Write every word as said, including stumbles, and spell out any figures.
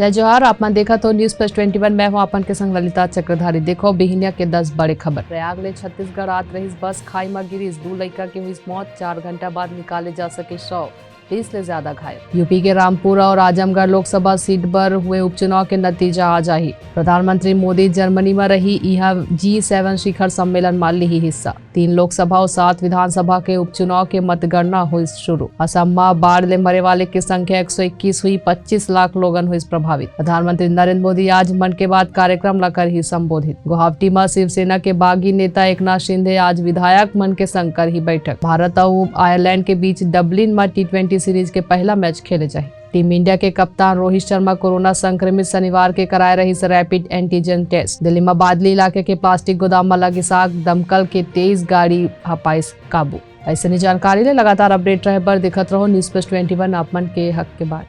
जय जोहार, आप मन देखत हो News Plus twenty one, मैं हूं आप मन के संग ललिता चक्रधारी। देखो बिहिनिया के दस बड़े खबर। प्रयाग ले छत्तीसगढ़ आत रहिस बस, खाई म गिरिस, दू लइका के हुईस मौत, चार घंटा बाद निकाले जा सके शव, बीस ले ज्यादा घायल। यूपी के रामपुर और आजमगढ़ लोकसभा सीट बर हुए उपचुनाव के नतीजा आ जाही। प्रधानमंत्री मोदी जर्मनी म रही, इहां जी सेवन शिखर सम्मेलन म लिही हिस्सा। तीन लोकसभा और सात विधानसभा के उपचुनाव के मतगणना हुई शुरू। असम म बाढ़ ले मरे वाले के संख्या एक सौ इक्कीस हुई, पच्चीस लाख लोगन हुई प्रभावित। प्रधानमंत्री नरेंद्र मोदी आज मन के बात कार्यक्रम ला करही संबोधित। गुवाहाटी म शिवसेना के बागी नेता एकनाथ शिंदे आज विधायक मन के संग करही बैठक। भारत अउ आयरलैंड के बीच डबलिन म टी ट्वेंटी सीरीज के पहला मैच खेले जाही। टीम इंडिया के कप्तान रोहित शर्मा कोरोना संक्रमित, शनिवार के कराए रहिस रैपिड एंटीजन टेस्ट। दिल्ली म बादली इलाके के प्लास्टिक गोदाम म लगिस आग, दमकल के तेईस गाड़ी ह पाइस काबू। अइसने जानकारी ले लगातार अपडेट रहे बर देखत रहो News Plus twenty one, आप मन के हक के बात।